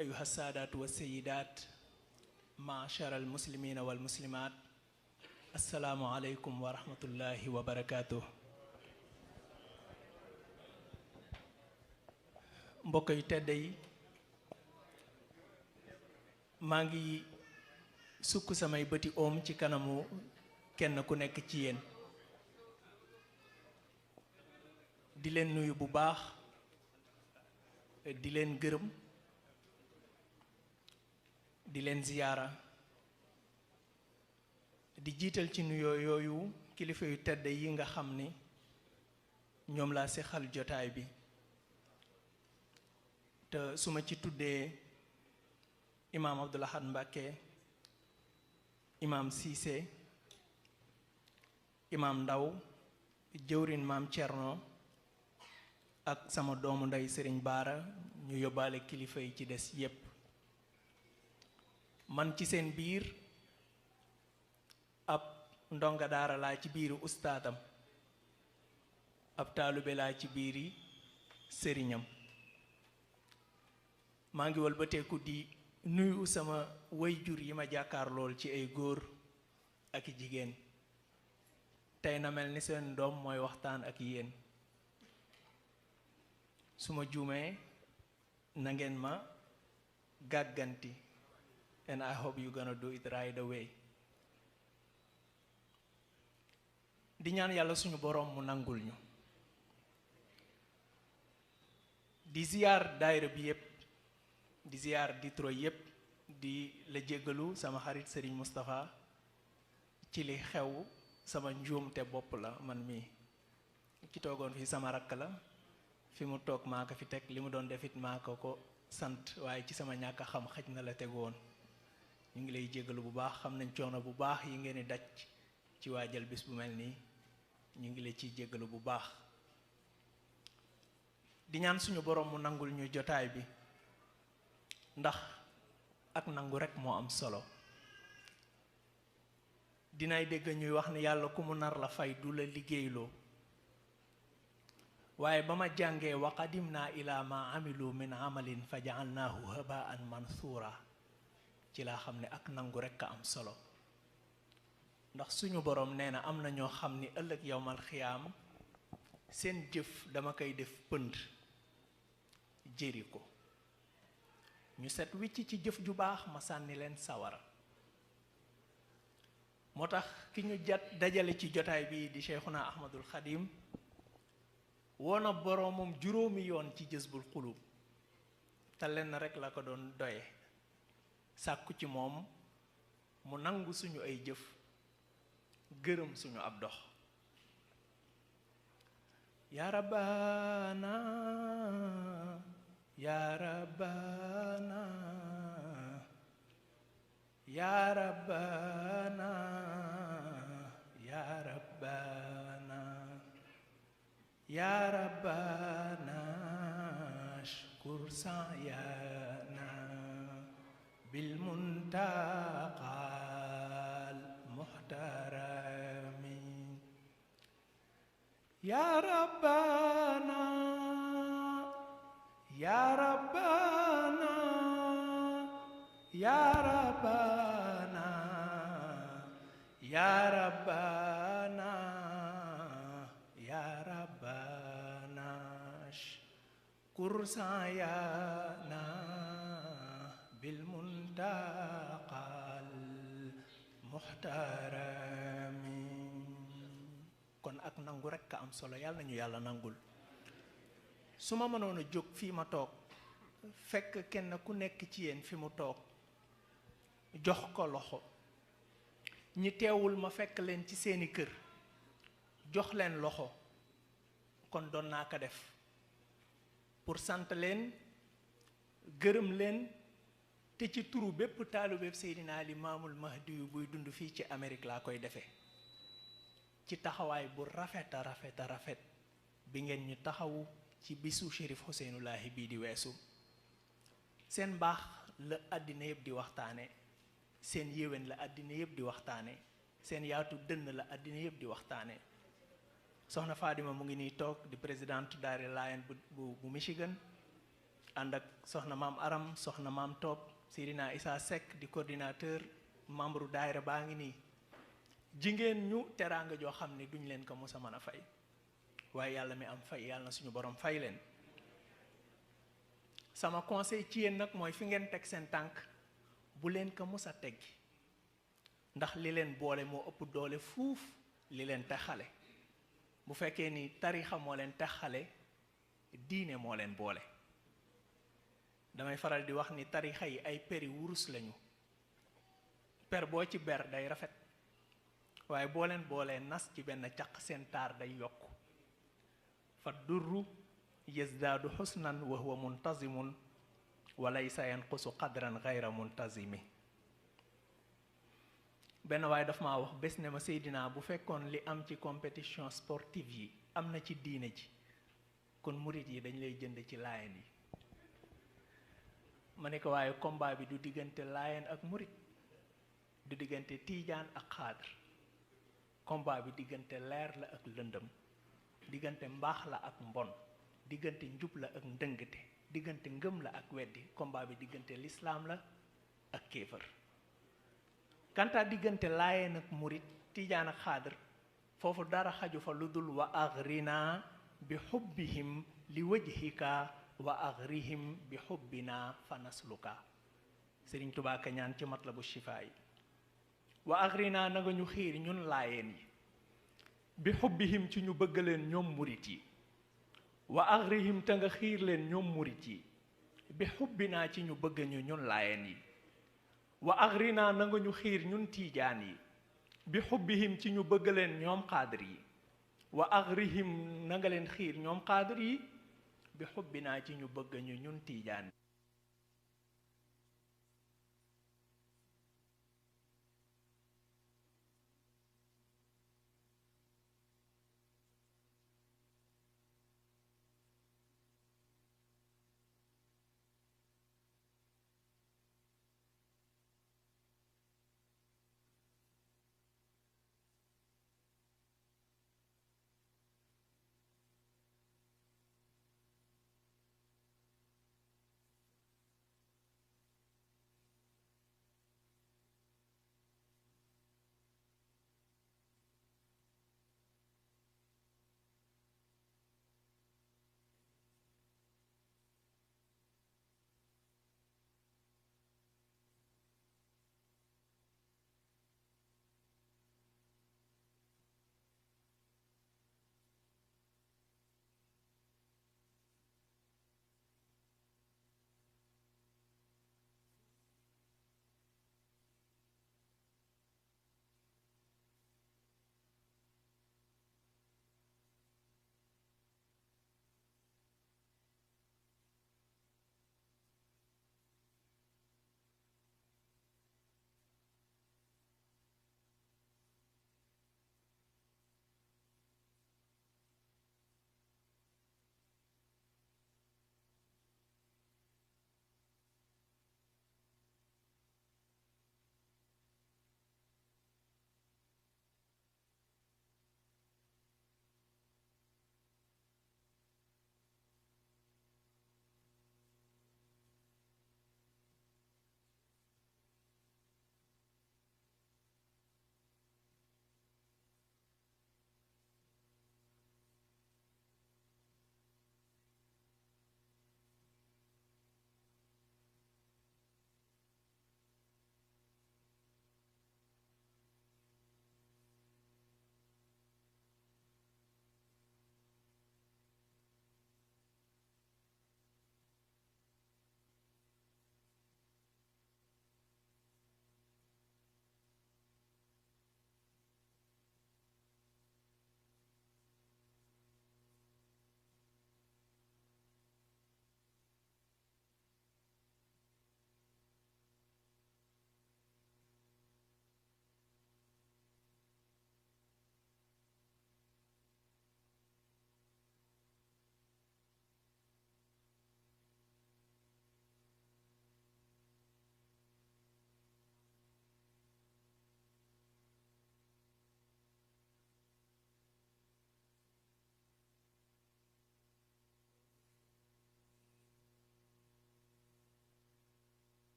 أيها السادات والسيدات معشر المسلمين والمسلمات السلام عليكم ورحمة الله وبركاته. mbokk yu tedd yi maa ngi sukk samay bëti oom ci kanamu kenn ku nekk ci yéen di leen nuyu bu baax di leen gërëm di leen ziyaara di jiital ci nuyoo yooyu kilifa yu tedd yi nga xam ni ñoom laa séqal jotaay bi te su ma ci tuddee imaam Abdoul Ahad Mbacké imaam Cissé imaam Ndaw jëwrin maam Thierno ak sama doomu ndey Serigne Baara ñu yóbbaale kilifa yi ci des yépp man ci seen biir ab ndonga daara laa ci biiru ustaatam ab taalube laa ci biiri sëriñam maa ngi walbateeku di nuyu sama wayjur yi ma jàkkaar lool ci ay góor ak jigéen tey na mel ni seen doom mooy waxtaan ak yéen su ma juumee na ngeen ma gàgganti and I hope you're gonna do it right away. di ñaan yàlla suñu boroom mu nangul ñu di ziyaar daayira bi yépp di ziyaar Detroit yépp di la jéggalu sama xarit Serigne Moustapha ci li xew sama njuumte bopp la man mii ki toogoon fii sama rakk la fi mu toog maa ko fi teg li mu doon defit maa ko sant waaye ci sama ñàkk a xam xaj na la teg woon ñu ngi lay jéggalu bu baax xam nañ coono bu baax yi ngeen di daj ci waajal bis bu mel nii ñu ngi lay ciy jéggalu bu baax di ñaan suñu boroom mu nangul ñu jotaay bi ndax ak nangu rekk moo am solo dinay dégg ñuy wax ni yàlla ku mu nar la fay du la liggéeyloo waaye ba ma jàngee wa qadimna ila ma amilu min amalin fa ja'alnaahu haba'an mansuura ci laa xam ne ak nangu rekk a am solo ndax suñu boroom nee na am na ñoo xam ni ëllëg yowmal xiyaam seen jëf dama koy def pënd jëri ko ñu set wicc ci jëf ju baax ma sànni leen sawara moo tax ki ñu dajale ci jotaay bi di Cheikhuna Ahmadul Xadim woona boroomam juróomi yoon ci Jazbul Xulub te lenn rekk la ko doon doye sàkku ci moom mu nangu suñu ay jëf gërëm suñu ab dox yaa rabbana yaa rabbana yaa rabbana yaa rabbana yaa rabbana shkur sa'yana bil muntaqal muhtarami yaa rabbana yaa rabbana yaa rabbana yaa rabbana yaa rabbana shkur sa'yana bil muntaqal muhtarami kon ak nangu rekk a am solo yàlla nañu yàlla nangul su ma mënoon a jóg fii ma toog fekk kenn ku nekk ci yéen fi mu toog jox ko loxo ñi teewul ma fekk leen ci seeni kër jox leen loxo kon doon naa ko def pour sant leen gërëm leen te ci turu bépp taalubépp Seydina Limaamul Mahdi yu buy dund fii ci Amérique laa koy defee ci taxawaay bu rafet a rafet a rafet bi ngeen ñu taxawu ci bisu Chérif Ousseynoulahi bii di weesu seen baax la àddina yëpp di waxtaane seen yéwén la àddina yëpp di waxtaane seen yaatu dënn la àddina yëpp di waxtaane soxna Fadima mu ngi nii toog di présidente daari Laayeen bu Michigan ànd ak soxna maam Aram soxna maam Top Sirina Issa Seck di coordinateur membre daayira baa ngi nii jigéen ñu teraanga joo xam ne duñ leen ko mos a mën a fay waaye yàlla mi am fay yàlla na suñu borom fay leen. sama conseil ci yéen nag mooy fi ngeen teg seen tànk bu leen ko mos a teggi ndax li leen boole moo ëpp doole fuuf li leen texale. bu fekkee ni tarixa moo leen texale diine moo leen boole. damay faral di wax ni tarixa yi ay peri wurus lañu per boo ci ber day rafet waaye boo leen boolee nas ci benn caq seen taar day yokk. fa durru yazdaadu xusnan wa huwa muntazimun wa laysa yanqusu qadran gayra muntazimi. benn waaye daf maa wax bés ne ma Seydina bu fekkoon li am ci compétition sportive yi am na ci diine ji kon murit yi dañ lay jënd ci laayeen yi. ma ne ko waaye combat bi du diggante laayeen ak murit du diggante tiijaan ak xaadar combat bi diggante leer la ak lëndëm diggante mbaax la ak mbon diggante njub la ak ndëngte diggante ngëm la ak weddi combat bi diggante lislaam la ak kéefër. kanta diggante laayeen ak murit tiijaan ak xaadar foofu dara xaju fa lu dul wa agrina bi xubbihim li wajhika wa agrihim bi xubbina fa nasluka. Sëriñ Tubaa ka ñaan ci matlabu shifaa yi. wa agrina na nga ñu xiir ñun laayeen yi bi xubbihim ci ñu bëgg leen ñoom murit yi wa agrihim te nga xiir leen ñoom murit yi bi xubbinaa ci ñu bëgg ñu ñun laayeen yi wa agrina na nga ñu xiir ñun tiijaan yi bi xubbihim ci ñu bëgg leen ñoom xaadir yi wa agrihim na nga leen xiir ñoom xaadir yi bi xubbinaa ci ñu bëgg ñu ñun tiijaan yi.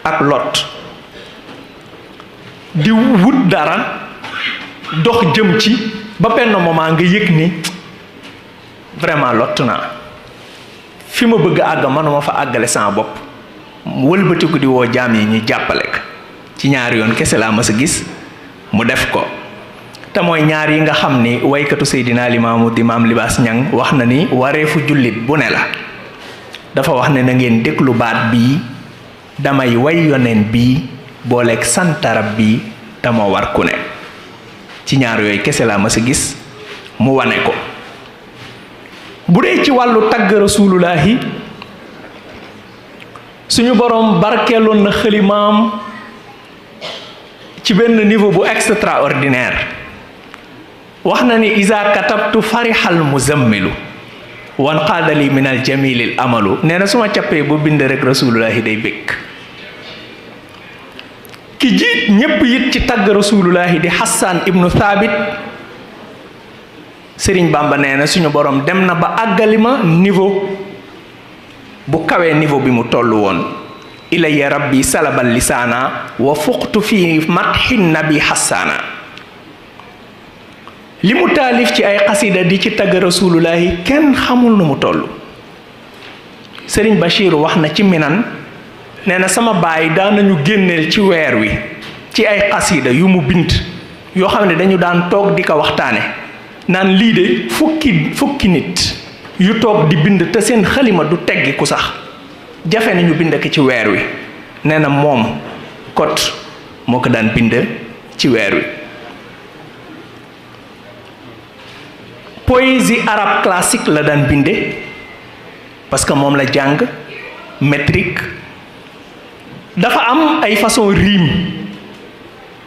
ak lot di wut dara dox jëm ci ba benn moment nga yëg ni vraiment lot naa fi ma bëgg àgg manuma fa àggale sama bopp wëlbatiku di woo jaam yi ñu jàppale ko ci ñaari yoon kese laa mas a gis mu def ko te mooy ñaar yi nga xam ni waykatu Seydina Limaamu di Maam Libaas Ñang wax na ni wareefu jullit bu ne la dafa wax ne na ngeen déglu baat bii damay way yoneen bii booleeg santarab bii te moo war ku ne ci ñaar yooyu kese laa mas a gis mu wane ko bu dee ci wàllu tagg rasulullahi suñu boroom barkeeloon na xëlimaam ci benn niveau bu extraordinaire wax na ni isa katabtu farihal muzammilu wan qaadali min al jamilil amalu nee na su ma cappee ba bind rek rasulullahi day békk ki jiit ñépp it ci tagg rasulullahi di Hassan ibnu Thabit Sëriñ Bamba nee na suñu borom dem na ba àggali ma niveau bu kawee niveau bi mu toll woon ilayya rabbi salabal lisaana wa fuqtu fi matxin nabi Hassana li mu taalif ci ay xasida di ci tagg rasulullahi kenn xamul nu mu toll Sëriñ Bachir wax na ci minan nee na sama baay daanañu génneel ci weer wi ci ay xasida yu mu bind yoo xam ne dañu daan toog di ko waxtaane naan lii de fukki nit yu toog di bind te seen xalima du teggiku sax jafe nañu bind ko ci weer wi nee na moom kot moo ko daan bind ci weer wi poésie arabe classique la daan binde parce que moom la jàng métrique dafa am ay façon rime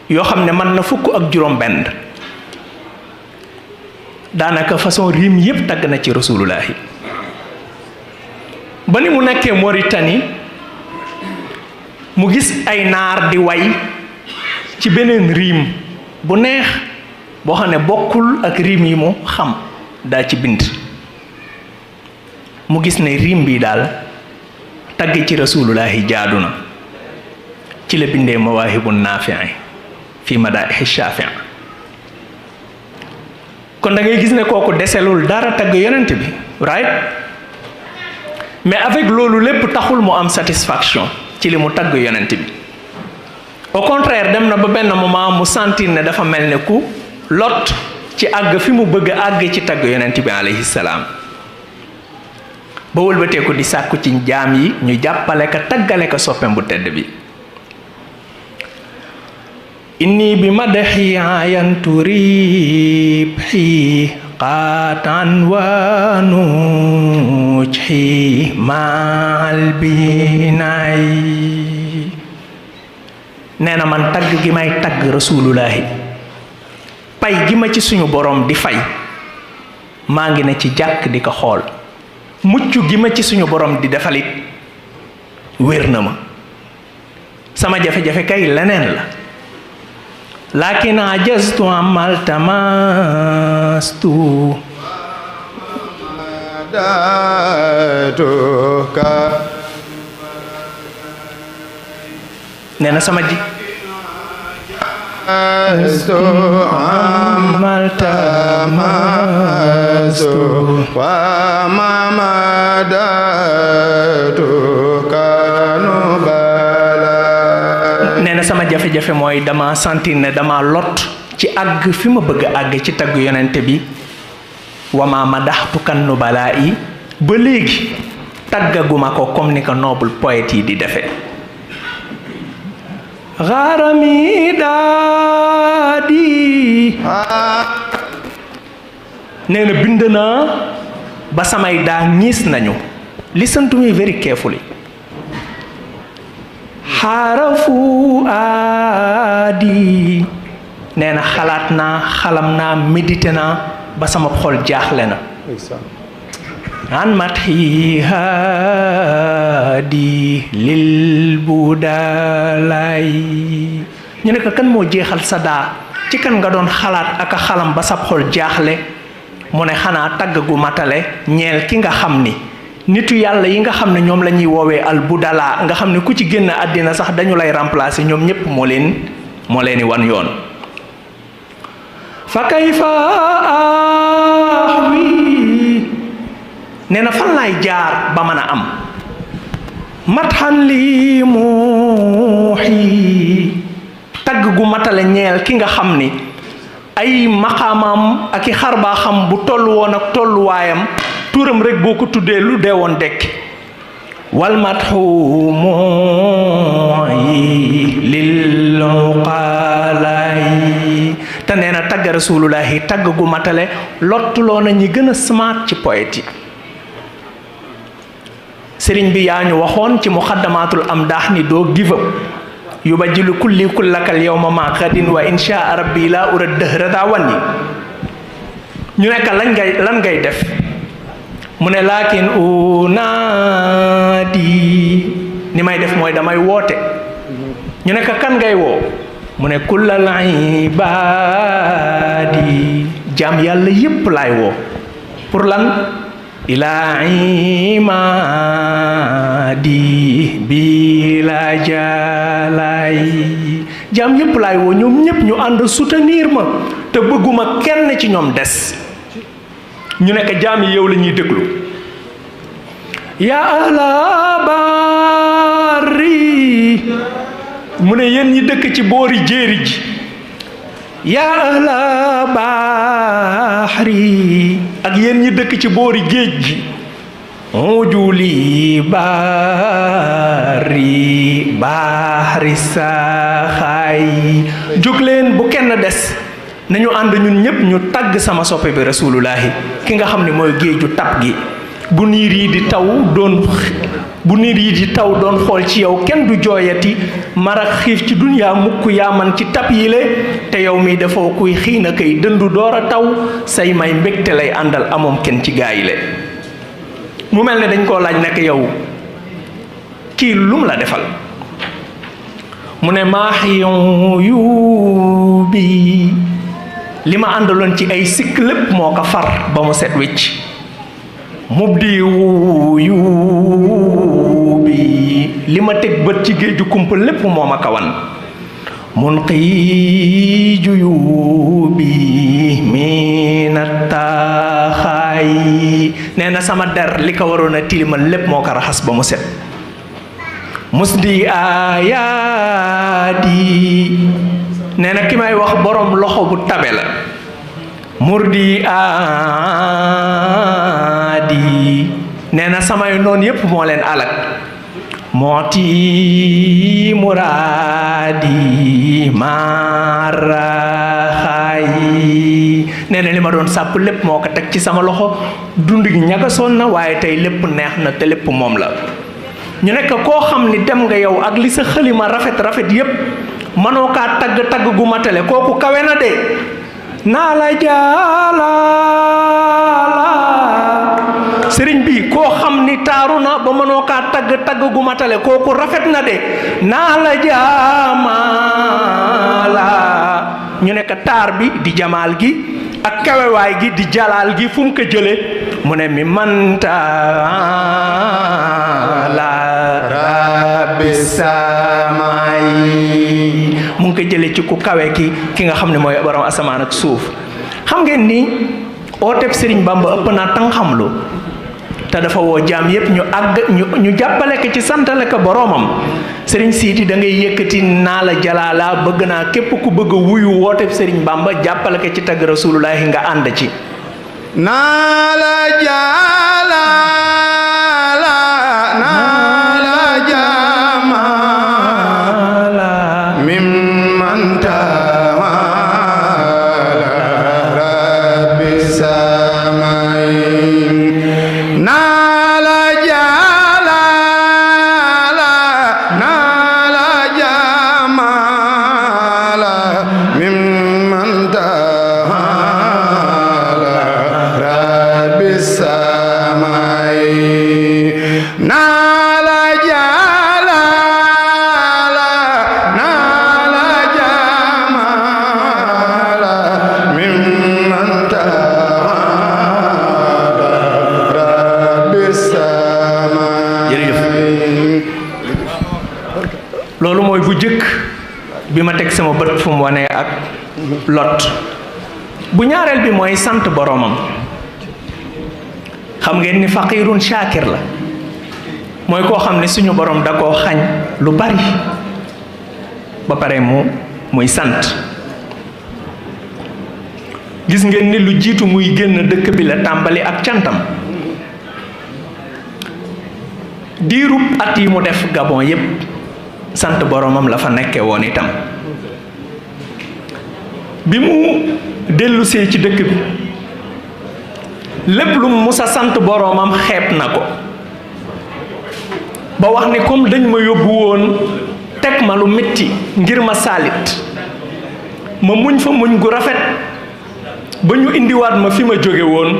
yoo xam ne mën na fukk ak juróom benn daanaka façon rime yépp tagg na ci rasulullahi ba ni mu nekkee Mauritanie mu gis ay naar di way ci beneen rime bu neex boo xam ne bokkul ak rime yi mu xam daa ci bind mu gis ne rime bi daal tagg ci rasulullahi jaadu na ci la bindee mawaahibu naafi'i fi madaa'ihi shaafi'i kon da ngay gis ne kooku deselul dara tagg yonent bi right mais avec loolu lépp taxul mu am satisfaction ci li mu tagg yonent bi au contraire dem na ba benn moment mu sentir ne dafa mel ne ku lot ci àgg fi mu bëgg àgg ci tagg yonent bi alayhi salaam ba wëlbateeku di sàkku ci jaam yi ñu jàppale ko taggale ko soppem bu tedd bi inni bi madahi ayantu ribhi qatan wa nujhi mal binay nee na man tagg gi may tagg rasulullahi pay gi ma ci suñu borom di fay maa ngi ne ci jàkk di ko xool mucc gi ma ci suñu borom di defalit wér na ma sama jafe-jafe kay leneen la lakin ajaztu amal tamastu nee na sama ji amal tamastu wa mamadatu nee na sama jafe-jafe mooy dama sentir ne dama lot ci àgg fi ma bëgg a àgg ci tagg yonente bi wama madaxtu kan nu balaa yi ba léegi taggaguma ko comme ni ko noble poète yi di defe xaarami daadi nee na bind naa ba samay daa ñiis nañu listen to me very carefully xaarafu aadi nee na xalaat naa xalam naa médité naa ba sama xol jaaxle na an matxi haadi lil budalay ñu ne ko kan moo jeexal sa daa ci kan nga doon xalaat ak a xalam ba sab xol jaaxle mu ne xanaa tagg gu matale ñeel ki nga xam ni nitu yàlla yi nga xam ne ñoom la ñuy woowee al budala nga xam ne ku ci génn àddina sax dañu lay remplacer ñoom ñépp moo leen di wan yoon. fa kayfa ahwi nee na fan laay jaar ba mën a am matxan li muuxi tagg gu matale ñeel ki nga xam ni ay maqaamam ak i xarbaaxam bu toll woon ak tolluwaayam turam rek boo ko tuddee lu dee woon dekki wal matxu mooy lil uqalaay te nee na tagg rasulullahi tagg gu matale lottuloo na ñi gën a smart ci poète yi. sëriñ bi yaa ñu waxoon ci muqaddamatul amdaax ni doo give up yubajjilu kulli kullakal yawma ma xadin wa insha rabbi la ura dëhra daa wan yi ñu nekk lan ngay def mu ne laakin unaadi ni may def mooy damay woote ñu nekk kan ngay woo mu ne kullal ibaadi jaam yàlla yépp laay woo pour lan ilaa imaadi bi la jalaay jaam yépp laay woo ñoom ñépp ñu ànd soutenir ma te bëgguma kenn ci ñoom des ñu nekk jaam yi yow la ñuy déglu yaa ahla bari mu ne yéen ñi dëkk ci boori jéeri ji yaa ahla bahri ak yéen ñi dëkk ci boori géej gi ujuli bahri saxaay jóg leen bu kenn des nañu ànd ñun ñépp ñu tagg sama soppe bi rasulullahi ki nga xam ne mooy géeju tab gi bu niir yi di taw doon xool ci yow kenn du jooyati mara xiif ci dunyaa mukk yaa man ci tab yi le te yow mi dafoo kuy xiina kay dëndu door a taw say may mbégte lay àndal amoom kenn ci gaa yi le mu mel ne dañ koo laaj nekk yow kii lum la defal mu ne maaxiyon yu bi li ma àndaloon ci ay sikk lépp moo ko far ba mu set wecc mubdi yu bi li ma teg bët ci géeju kumpa lépp moo ma kawan munqiiju yu bi minataaxaay nee na sama der li ko waroon a tilimal lépp moo ko raxas ba mu set musdi ayaadi nee na ki may wax borom loxo bu tabe la murdi aadi nee na samay noon yépp moo leen alak mooti muraadi maraxaay nee na li ma doon sàpp lépp moo ko teg ci sama loxo dund gi ñagasoon na waaye tey lépp neex na te lépp moom la ñu nekk koo xam ni dem nga yow ak li sa xalima rafet rafet yépp mënoo kaa tagg gu matale kooku kawe na de naa la jaalaala sëriñ bi koo xam ni taaru na ba mënoo kaa tagg gu matale kooku rafet na de naa la jaamaala ñu nekk taar bi di jamaal gi ak kawewaay gi di jalaal gi fu mu ko jële mu ne mi mantaala rabbi samay mu ngi ko jële ci ku kawe ki nga xam ne mooy borom asamaan ak suuf. xam ngeen ni ooteb Sëriñ Bamba ëpp naa tan xamlu te dafa woo jaam yépp ñu jàppale ko ci santale ko boromam. Sëriñ Siidi da ngay yëkkati naa la jalaala bëgg naa képp ku bëgg a wuyu wooteb Sëriñ Bamba jàppale ko ci tagg rasulullahi nga ànd ci naa la jalaala loolu mooy bu jëkk bi ma teg sama bët fu mu wane ak lot. bu ñaareel bi mooy sant boroomam. xam ngeen ni faqirun shakir la, mooy koo xam ne suñu borom da koo xañ lu bari ba pare muy sant. gis ngeen ni lu jiitu muy génn dëkk bi la tàmbali ak cantam. diirub at yi mu def Gabon yépp sant boromam la fa nekke woon itam. bi mu dellusee ci dëkk bi lépp lu mu musa sant boromam xeeb na ko ba wax ni comme dañ ma yóbbu woon teg ma lu metti ngir ma saalit ma muñ fa muñ gu rafet ba ñu indiwaat ma fi ma jóge woon,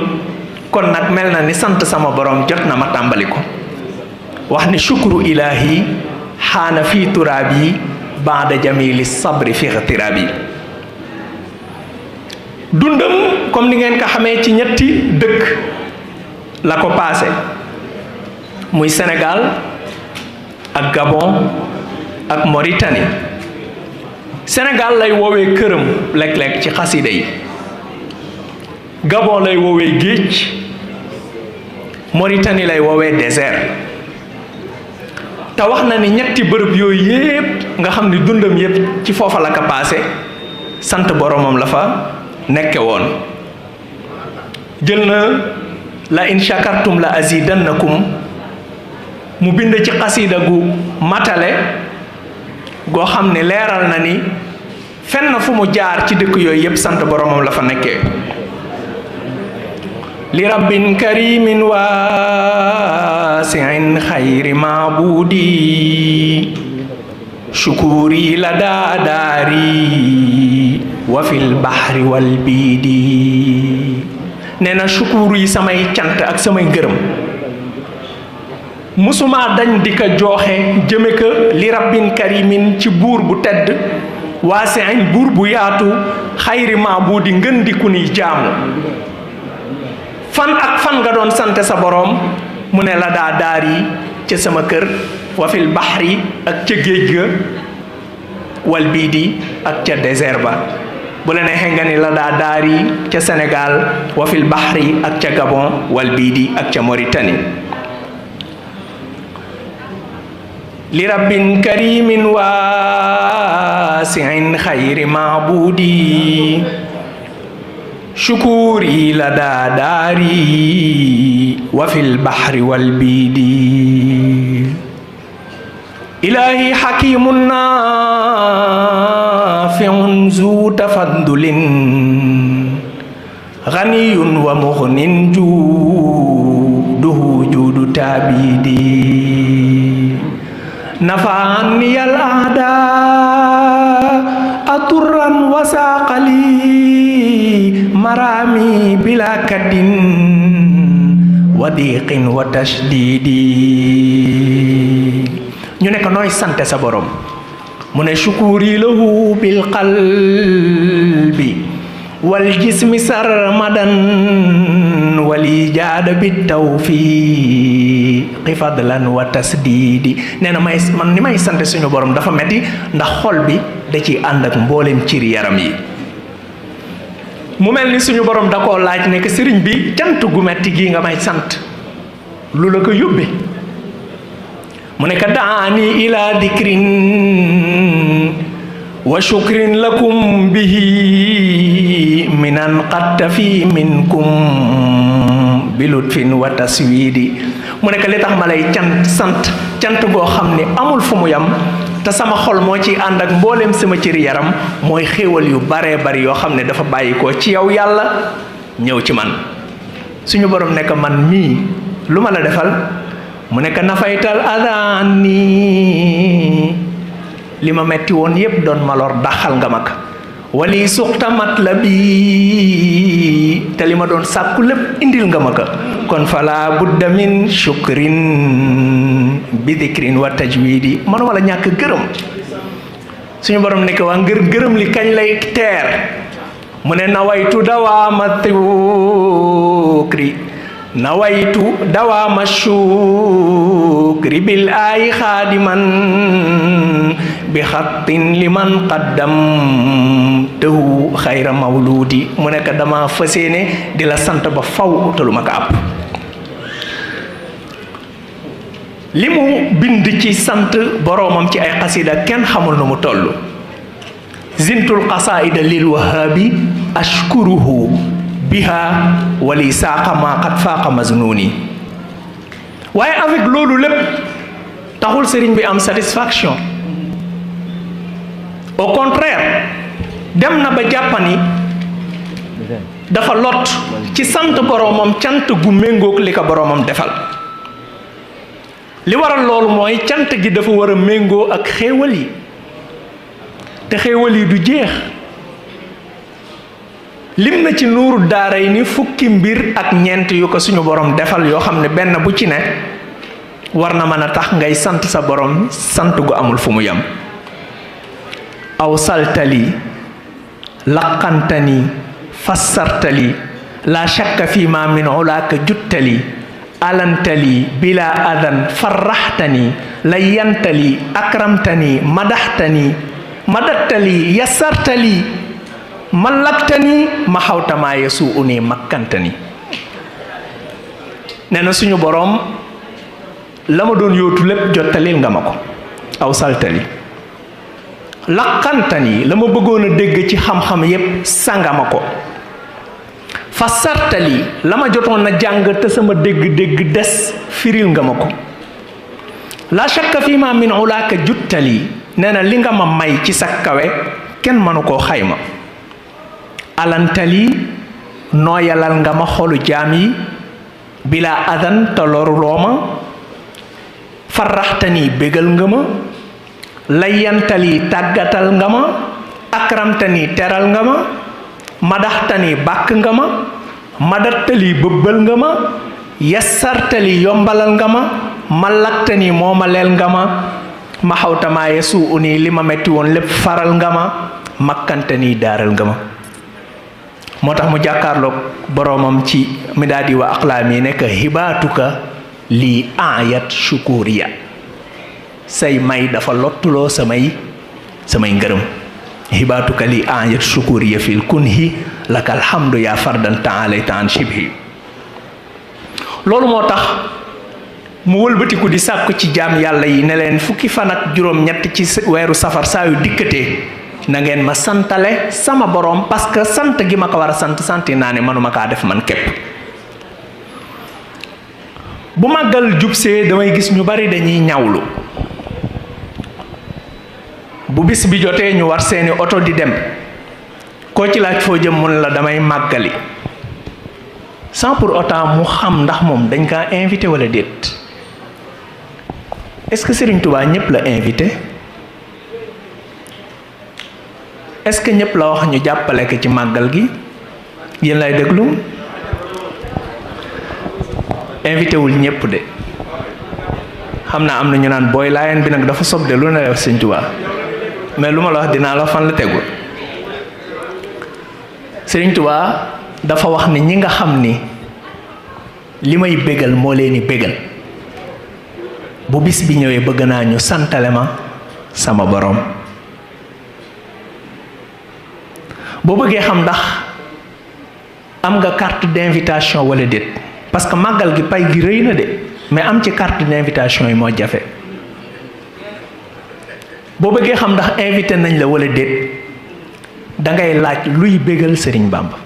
kon nag mel na ni sant sama borom jot na ma tàmbali ko. wax ni shukru ilahi xaana fii turaabi baada jamili sabri fi xtiraabi. dundam comme ni ngeen ko xamee ci ñetti dëkk la ko paase, muy Sénégal ak Gabon ak Mauritanie. Sénégal lay woowee këram léeg-léeg ci xasida yi, Gabon lay woowee géej, Mauritanie lay woowee désert. te wax na ni ñetti bërëb yooyu yépp nga xam ni dundam yépp ci foofa la ko paase, sant boromam la fa nekke woon. jël na la in shakartum la azidannakum mu bind ci xasida gu matale goo xam ne leeral na ni fenn fu mu jaar ci dëkk yooyu yépp sant boromam la fa nekkee. li rabbin karimin waasi'in xayri maabudi shukuri la daadaari wa fil bahri wal biidi. nee na shukur yi samay cant ak samay ngërëm musuma dañ di ko jooxe jëme ko li rabbin karimin ci buur bu tedd waasi'in buur bu yaatu xayri maabudi ngën di ku ni jaamu. fan ak fan nga doon sant sa boroom mu ne la daa daar yi ca sama kër, wa fil bahri ak ca géej ga, wal biidi ak ca désert ba. bu la neexee nga ni la daa daar yi ca Sénégal, wa fil bahri ak ca Gabon, wal biidi ak ca Mauritanie. li rabbin karimin waasi'in xayri maabudi shukuri la daadaari wa fil bahri wal biidi. ilahi hakimun nafi'un zu tafaddulin ghaniyun wa mughnin juduhu judu tabidi. nafa'ani al aada aturran wa saqali marami bila kadin wa diqin wa tashdidi. ñu ne ko nooy sante sa borom mu ne shukuri lahu bil qalbi wal jismi sarmadan wali jaada bit tawfiqi fadlan wa tasdidi. nee na man ni may sante suñu borom dafa metti ndax xol bi da ciy ànd ak mboolem ciri yaram yi. mu mel ni suñu borom da koo laaj ne que sëriñ bi cant gu metti gii nga may sant lu la ko yóbbe mu ne ka daani ila dikrin wa shukrin lakum bihi minan qatta fi minkum bilutfin wa taswidi. mu ne ka li tax ma lay sant cant goo xam ne amul fu mu yam te sama xol moo ci ànd ak mbooleem sama cëri yaram, mooy xéewal yu baree bari yoo xam ne dafa bàyyi ko ci yow yàlla ñëw ci man. suñu borom nekk man mii lu ma la defal mu nekk nafaytal adani li ma metti woon yépp doon ma lor daxal nga mag wali suxta mat la bi te li ma doon sàkku lépp indil nga ma ko. kon fala budda min shukrin bi dikrin wa tajwidi. manuma la ñàkk gërëm. suñu borom nekk waa gërëm li kañ lay teer mu ne nawaytu dawaama tukri nawaytu dawaama shukri bil ay xaadiman bi xattin liman qaddamtahu xayra mawludi mu nekk dama fas yéene di la sant ba faw te lu ma ko àpp li mu bind ci sant boroomam ci ay xasida kenn xamul nu mu toll zintul qasaida lil wahabi ashkuruhu biha wali saaqa ma qad faaqa maznuni waaye avec loolu lépp taxul sëriñ bi am satisfaction au contraire dem na ba jàppani dafa lot ci sant boroomam cant gu méngoog li ko boroomam defal li waral loolu mooy cant gi dafa war a méngoo ak xéewal yi te xéewal yi du jeex lim na ci nuuru daara yi ni fukki mbir ak ñeent yu ko suñu borom defal yoo xam ne benn bu ci ne war na mën a tax ngay sant sa borom sant gu amul fu mu yem aw saltali laqantani fassartali la shakka fi ma min ulaaka juttali alantali bila adan farraxtani layantali akramtani madaxtani madattali yassartali mallaktani ma xawtamaa yesu uni makkantani nee na suñu boroom la ma doon yóotu lépp jottalil nga ma ko aw saltali laqantani la ma bëggoon a dégg ci xam-xam yépp sanga ma ko fa sartali la ma jotoon na jàng te sama dégg-dégg des firil nga ma ko la shakka fi ma min ulaaka juttali nee na li nga ma may ci sa kawe kenn mënu koo xayma alantali nooyalal nga ma xolu jaam yi bila adan te loruloo ma farraxtani bégal nga ma layantali tàggatal nga ma akramtani teral nga ma madaxtani bàkk nga ma madattali bëbbal nga ma yassartali yombalal nga ma mallaktani moomaleel nga ma xawtamaa yesu uni li ma metti woon lépp faral nga ma makkantani daaral nga ma moo tax mu jàkkaarloog boroomam ci midaadi wa aqlaami nekk hibaatuka lii ayat shukuriya say may dafa lottuloo samay ngërëm hibaatuka lii ayat shukuriya fil kunhi laka alhamdu yaa fardan taalayta an shibhi loolu moo tax mu wëlbatiku di sàkku ci jaam yàlla yi ne leen fukki fan ak juróom-ñett ci weeru safar saa yu dikkatee na ngeen ma santale sama borom parce que sant gi ma ko war a santi naa ne manuma kaa def man képp bu màggal jubsee damay gis ñu bari dañuy ñawlu bu bis bi jotee ñu war seeni oto di dem koo ci laaj foo jëm mun la damay màggali sans pour autant mu xam ndax moom dañ kaa invité wala déet est-ce que Serigne Touba ñëpp la invité est-ce que ñëpp la wax ñu jàppale ko ci màggal gi yéen lay déglu invité wul ñëpp de xam naa am na ñu naan booy laayeen bi nag dafa sob de lu ne la wax Serigne Touba mais lu ma la wax dinaa la fan la tegul Serigne Touba dafa wax ni ñi nga xam ni li may bégal moo leen di bégal bu bis bi ñëwee bëgg naa ñu santale ma sama borom boo bëggee xam ndax am nga carte d'invitation wala déet parce que màggal gi pay gi rëy na de mais am ci carte d'invitation yi moo jafe boo bëggee xam ndax invité nañ la wala déet dangay laaj luy bégal Sëriñ Bàmba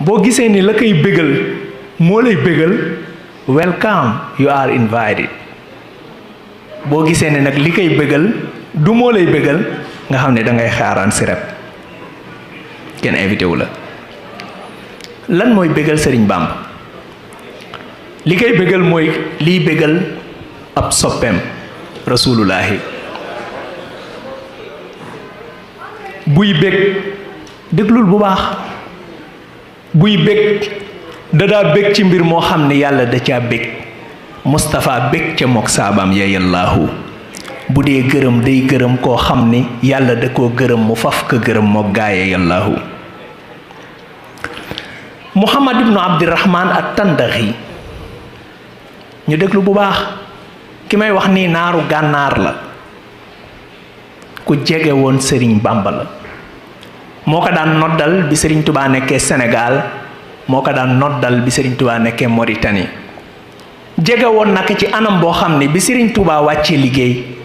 boo gisee ni la koy bégal moo lay bégal welcome you are invited boo gisee ni nag li koy bégal du moo lay bégal nga xam ne dangay xaaraan si rek kenn invité wu la lan mooy bégal Sëriñ Bàmba li koy bégal mooy liy bégal ab soppeem rasulullahi buy bég déglul bu baax buy bég dadaa bég ci mbir moo xam ne yàlla da caa bég Moustapha bég ca mook saabaam ya yàllaahu bu dee gërëm day gërëm koo xam ni yàlla da koo gërëm mu faf ko gërëm mook gaaya yàllaahu Muhammad ibnu Abdirahman at-Tandaxi ñu déglu bu baax ki may wax nii naaru gànnaar la ku jege woon Sëriñ Bàmba la moo ko daan noddal bi Sëriñ Tubaa nekkee Sénégal moo ko daan noddal bi Sëriñ Tubaa nekkee Mauritanie jege woon naka ci anam boo xam ne bi Sëriñ Tubaa wàccee liggéey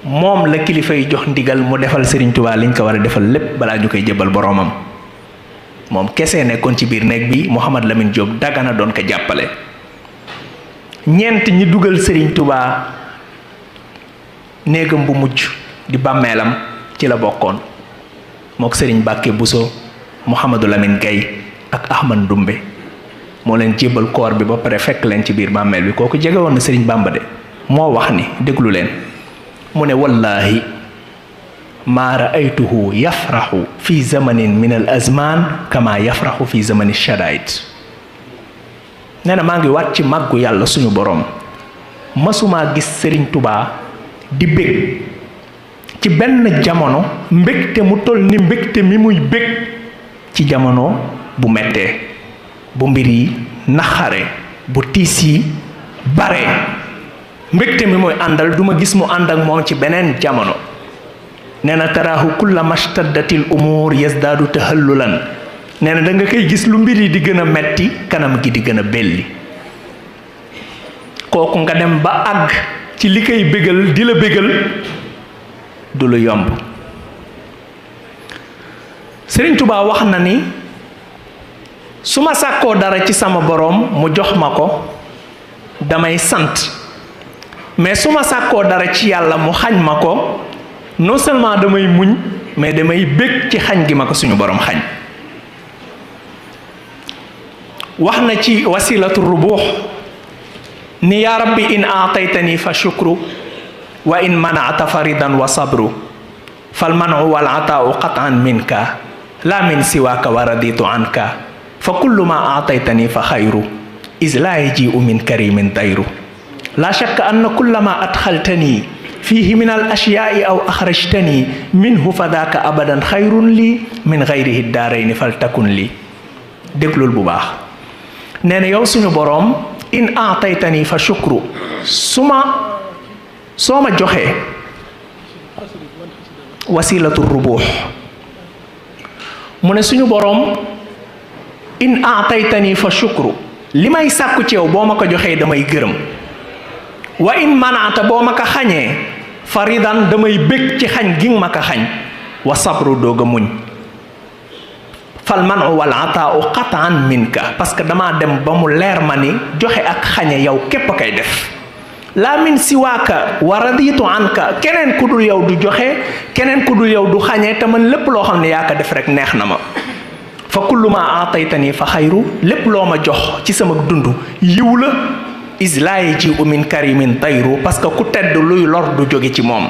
moom la kilifa yi jox ndigal mu defal Sëriñ Tubaa liñ ko war a defal lépp balaa ñu koy jëbal boroomam moom kese nekkoon ci biir néeg bi Mouhamad Lamine Diop Dagana doon ko jàppale ñeent ñi dugal Sëriñ Tubaa néegam bu mujj di bàmmeelam ci la bokkoon mook Sëriñ Bàkke Buso Mouhamadou Lamine Gaye ak Ahmad Ndumbe moo leen jébbal koor bi ba pare fekk leen ci biir bàmmeel bi kooku jege woon na Sëriñ Bàmba de moo wax ni déglu leen mu ne wallahi maa raaytuhu yafraxu fi zamanin min al azman kama yafraxu fi zamani shadaid nee na maa ngi waat ci màggu yàlla suñu boroom masumaa gis Sëriñ Tubaa di bég ci benn jamono mbégte mu toll ni mbégte mi muy bég ci jamono bu mettee bu mbir yi naxare bu tiis yi bare mbégte mi mooy àndal duma gis mu ànd ak moom ci beneen jamono nee na taraahu kulla mashtaddatil umuur yazdaadu tahallulan nee na da nga koy gis lu mbir yi di gën a metti kanam gi di gën a belli kooku nga dem ba àgg ci li koy bégal di la bégal du lu yomb Sëriñ Tubaa wax na ni su ma sàkkoo dara ci sama boroom mu jox ma ko damay sant mais su ma sàkkoo dara ci yàlla mu xañ ma ko non seulement damay muñ mais damay bég ci xañ gi ma ko suñu boroom xañ wax na ci wasilatu rubuux ni yaa rabbi in aataytani fa shukru wa in manaata faridan wa sabru fal manu wal ataau qatan minka la min siwaaka wa raditu anka fa kullu ma aataytani fa xayru is laa yajiu min karimin dayru la shakka anna kulla ma adxaltani fihi min al ashyaai aw axrajtani minhu fa daaka abadan xayrun lii min gayrihi daarayni fal takun lii déglul bu baax nee na yow suñu boroom in aataytani fa shukru soo ma joxee wasilatu rubuux mu ne suñu boroom in aataytani fa shukru li may sàkku ci yow boo ma ko joxee damay gërëm wa in manaata boo ma ko xañee faridan damay bég ci xañ gi ma ko xañ wa sabru doog a muñ fal manu wal ataau qataan minka parce que damaa dem ba mu leer ma ni joxe ak xañe yow képp a koy def laa min siwaaka wa raditu anka keneen ku dul yow du joxe keneen ku dul yow du xañe te man lépp loo xam ne yaa ko def rek neex na ma fa kullu ma aataytani fa xayru lépp loo ma jox ci sama dund yiw la is laa yajiu min karimin tayru parce que ku tedd luy lor du jóge ci moom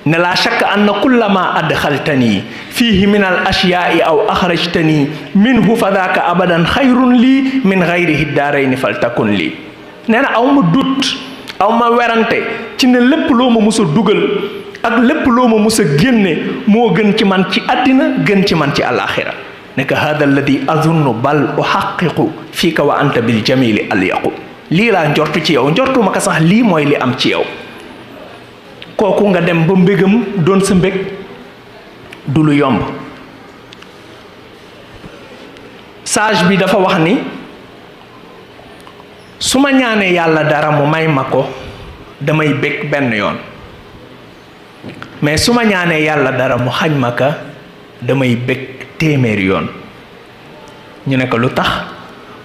ne laa shakka anna kulla ma adxaltani fihi min al ashyaai aw axrajtani minhu fa daaka abadan xayrun lii min gayrihi daarayni fal takun lii nee na aw ma dut aw ma werante ci ne lépp loo ma mus a dugal ak lépp loo ma mus a génne moo gën ci man ci àddina gën ci man ci àllaaxira ne ka hada alladi azunnu bal uxaqiqu fiika wa anta bil jamili alyaqu lii laa njortu ci yow njortu ma ko sax lii mooy li am ci yow kooku nga dem ba mbégam doon sa mbég du lu yomb sage bi dafa wax ni su ma ñaanee yàlla dara mu may ma ko damay bég benn yoon mais su ma ñaanee yàlla dara mu xañ ma ka damay bég téeméeri yoon ñu ne ko lu tax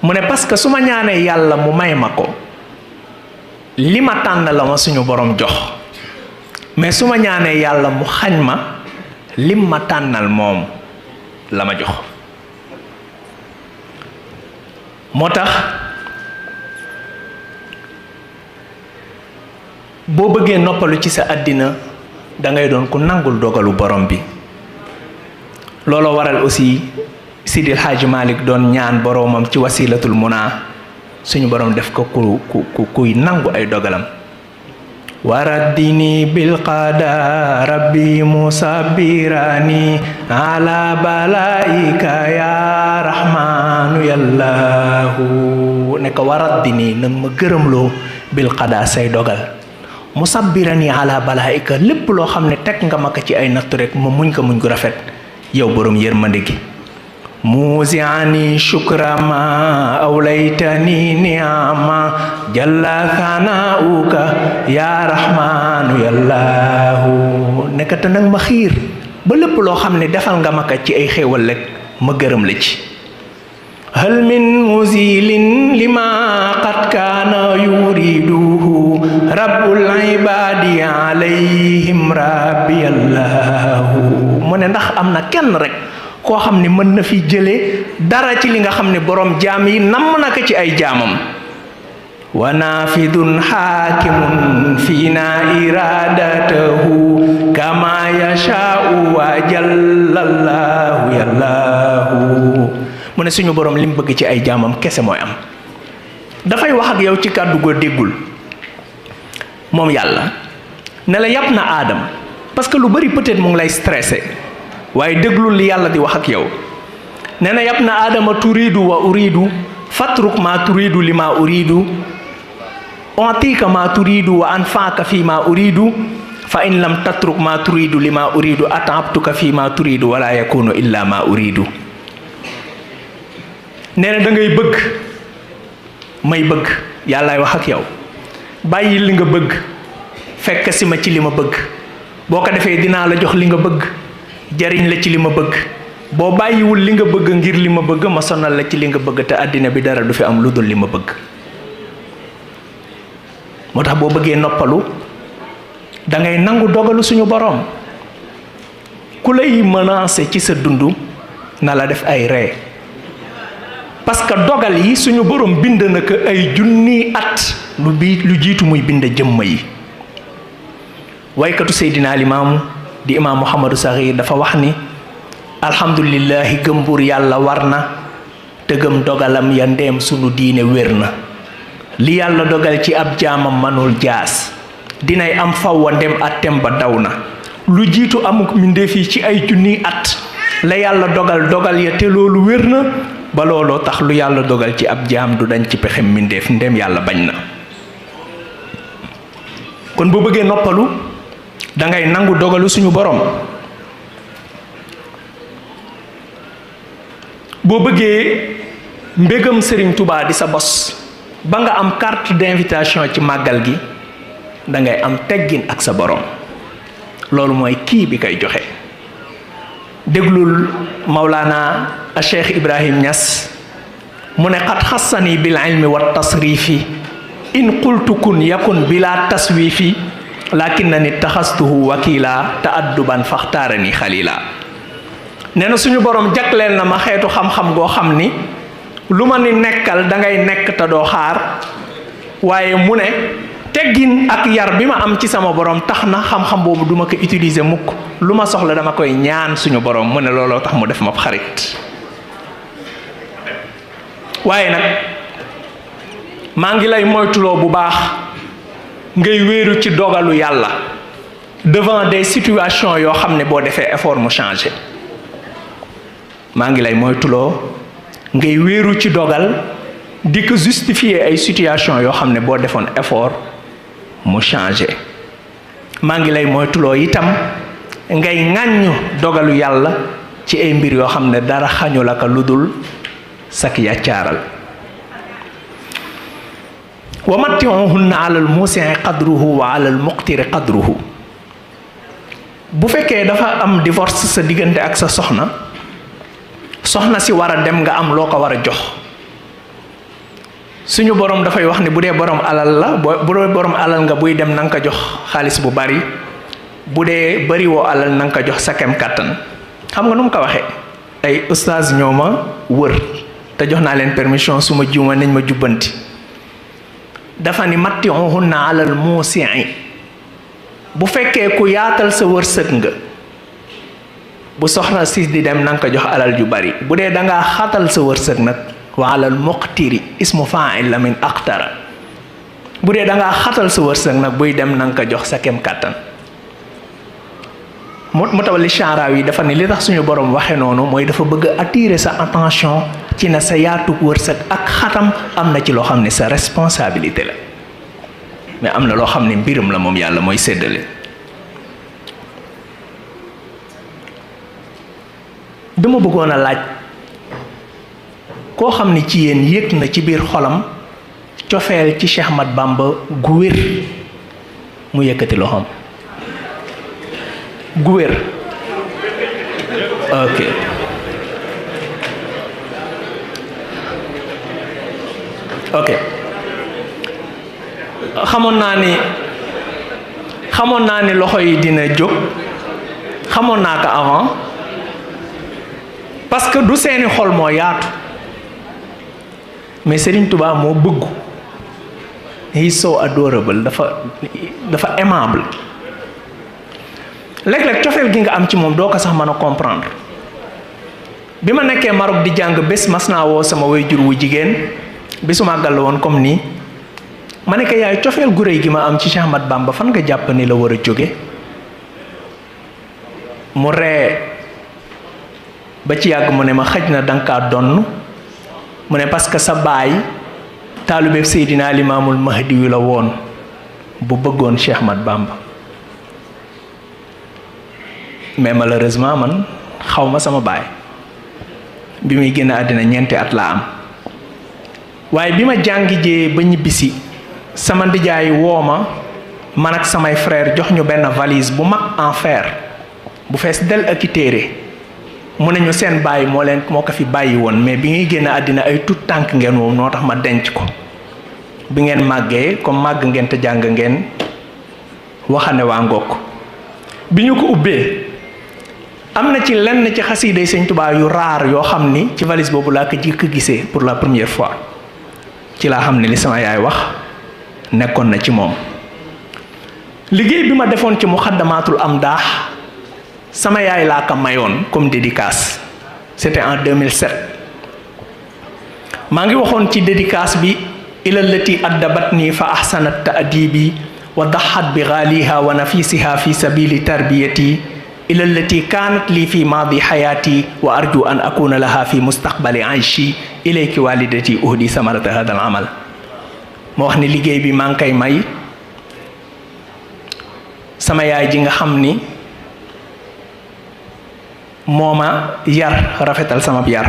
mu ne parce que su ma ñaanee yàlla mu may ma ko li ma tànn la ma suñu borom jox mais su ma ñaanee yàlla mu xañ ma lim ma tànnal moom la ma jox moo tax boo bëggee noppalu ci sa àddina dangay doon ku nangul dogalu borom bi looloo waral aussi Sidil Hadji Malick doon ñaan boromam ci wasilatul muna suñu borom def ko kuy nangu ay dogalam وردني بالقضاء ربي مصبرني على بلائك يا رحمن يا الله نك وردني نم گرملو بالقضاء say dogal musabbirani ala balaika lépp loo xam ne teg nga ma ko ci ay nattu rek ma muñ ko muñ gu rafet yow borom yërmande gi muziani shukra ma awlaytani ni'ama jalla thanauka ya rahmanu ya allah nekkata nag ma xiir ba lépp loo xam ne defal nga ma ko ci ay xéewal rek ma gërëm la ci hal min muzilin lima qad kana yuriduhu rabbul ibadi alayhim rabbi allah mu ne ndax am na kenn rek koo xam ne mën na fi jëlee dara ci li nga xam ne borom jaam yi namm na ko ci ay jaamam wa nafidun hakimun fina iradatahu kama yasha'u wa jallallahu yallahu mu ne suñu borom lim bëgg ci ay jaamam kese mooy am dafay wax ak yow ci kàddu goo déggul moom yàlla ne la yàpp na aadam parce que lu bari peut-être mu ngi lay stressé waaye déglul li yàlla di wax ak yow nee na yàpp na aadama turidu wa uridu fatruk ma turidu li ma uridu ontika ma turidu wa anfaaka fi ma uridu fa in lam tatruk ma turidu li ma uridu atabtuka fi ma turidu wala yakunu illa ma uridu nee na da ngay bëgg may bëgg yàllaay wax ak yow bàyyi li nga bëgg fekk si ma ci li ma bëgg boo ko defee dinaa la jox li nga bëgg jariñ la ci li ma bëgg boo bàyyiwul li nga bëgg ngir li ma bëgg ma sonal la ci li nga bëgg te àddina bi dara du fi am lu dul li ma bëgg moo tax boo bëggee noppalu da ngay nangu dogalu suñu boroom ku lay menacer ci sa dund na la def ay ree parce que dogal yi suñu boroom bind na ko ay junni at lu jiitu muy bind jëmm yi waykatu Seydina Limaamu di imaam Muhammadu Saxiir dafa wax ni alhamdulillahi gëm buur yàlla war na te gëm dogalam ya ndeem sunu diine wér na li yàlla dogal ci ab jaamam manul jaas dinay am fawwa ndem attem ba daw na lu jiitu amuk mbindeef yi ci ay junni at la yàlla dogal ya te loolu wér na ba looloo tax lu yàlla dogal ci ab jaam du dañ ci pexem mbindeef ndem yàlla bañ na kon boo bëggee noppalu dangay nangu dogalu suñu borom boo bëggee mbégam Serigne Touba di sa bos ba nga am carte d'invitation ci màggal gi dangay am teggin ak sa borom loolu mooy kii bi koy joxe déglul Mawlana a Cheikh Ibrahim Niass mu ne qad xassani bil ilmi wa tasrifi in qultu kun yakun bila taswifi lakinnani taxastuhu wakila ta'adduban faxtaarani xalila nee na suñu borom jagleel na ma xeetu xam-xam goo xam ni lu ma ni nekkal dangay nekk te doo xaar waaye mu ne teggin ak yar bi ma am ci sama borom tax na xam-xam boobu duma ko utiliser mukk lu ma soxla dama koy ñaan suñu borom mu ne looloo tax mu def ma xarit waaye nag maa ngi lay moytuloo bu baax ngay wéeru ci dogalu yàlla devant des situations yoo xam ne boo defee effort mu changé maa ngi lay moytuloo ngay wéeru ci dogal di ko justifier ay situation yoo xam ne boo defoon effort mu changé maa ngi lay moytuloo itam ngay ŋàññu dogalu yàlla ci ay mbir yoo xam ne dara xañu la ka lu dul sak yàccaaral wa matti'uhunna alal musi'i qadruhu wa alal muqtiri qadruhu bu fekkee dafa am divorce sa diggante ak sa soxna si war a dem nga am loo ko war a jox suñu borom dafay wax ni bu dee borom alal la bu dee borom alal nga buy dem na nga ko jox xaalis bu bari bu dee bari woo alal na nga ko jox sa kem kàttan xam nga nu mu ko waxee ay ustaas ñoo ma wër te jox naa leen permission su ma juuma nañ ma jubbanti dafa ni matti'uhunna alal musi'i bu fekkee ku yaatal sa wërsëg nga bu soxna si di dem na nga ko jox alal ju bari bu dee dangaa xatal sa wërsëg nag wa alal muqtiri ismu fa'il la min aqtara bu dee da ngaa xatal sa wërsëg nag buy dem na nga ko jox sa kem kàttan. mu tawali Sha'rawi yi dafa ne li tax suñu borom waxe noonu mooy dafa bëgg attirer sa attention ci ne sa yaatu wërsëg ak xatam am na ci loo xam ne sa responsabilité la, mais am na loo xam ne mbirum la moom yàlla mooy séddale. dama bëggoon a laaj koo xam ne ci yéen yëg na ci biir xolam cofeel ci Cheikh Ahmad Bamba gu wér mu yëkkati loxoom. gu wér. ok ok xamoon naa ni loxo yi dina jóg, xamoon naa ko avant parce que du seeni xol moo yaatu, mais Serigne Touba moo bëggu. He is so adorable, dafa aimable. léeg-léeg cofeel gi nga am ci moom doo ko sax mën a comprendre. bi ma nekkee Maroc di jàng bés mas naa woo sama waajur wu jigéen bésu màggal la woon comme nii, ma ne ko yaay cofeel gu réy gi ma am ci Cheikh Ahmad Bamba fan nga jàpp ni la war a jóge. mu ree ba ci yàgg mu ne ma xëj na danga kaa donn, mu ne parce que sa baay taalibe Seydina Limaamul Mahdi yu la woon bu bëggoon Cheikh Ahmad Bamba. mais malheureusement man xaw ma sama baay, bi muy génn àddina ñeenti at laa am. waaye bi ma jàngi jee ba ñibbisi sama ndijaay woo ma man ak samay frère jox ñu benn valise bu mag en fer bu fees del ak i téere, mu ne ñu seen baay moo ko fi bàyyi woon, mais bi ngay génn àddina ay tout tànk ngeen woon, noo tax ma denc ko. bi ngeen màggee comme màgg ngeen te jàng ngeen waxane waa ngokk. bi ñu ko ubbee am na ci lenn ci xasiiday Sëñ Tuubaa yu raar yoo xam ni ci valise boobu laa ko jëkk gisee pour la première fois. ci laa xam ne li sama yaay wax nekkoon na ci moom. liggéey bi ma defoon ci Muxaddamaatul Amdaax sama yaay laa ko mayoon comme dédicace, c'était en 2007. maa ngi waxoon ci dédicace bi ilallati addabatni fa ahsanat ta'dibi wa daxat bi gaaliha wa nafisiha fi sabili tarbiyati ilallati kaanat li fi maadi xayaati wa arju an akuna laha fi mustaqbali ayshi ilayki walidati uhdi samarata hada al amal. ma wax ni liggéey bi maa ngi koy may sama yaay ji nga xam ni moo ma yar, rafetal sama yar,